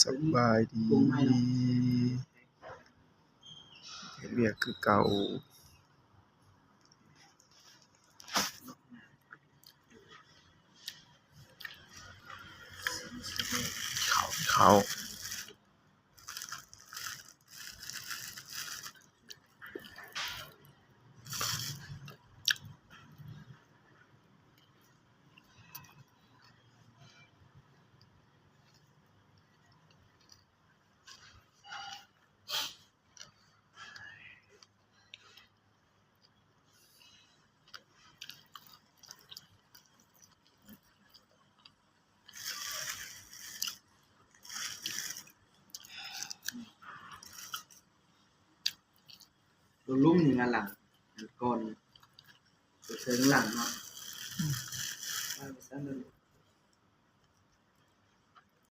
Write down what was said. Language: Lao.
ສະບາຍດີ ເຮັດວຽກຄືເກົ່າ ເຂົ້າ ເຂົ້າ. ໂຕລຸ່ມນີ້ງານຫຼັງ ອັນກ່ອນ ໂຕເທິງຫຼັງເນາະ ອືມ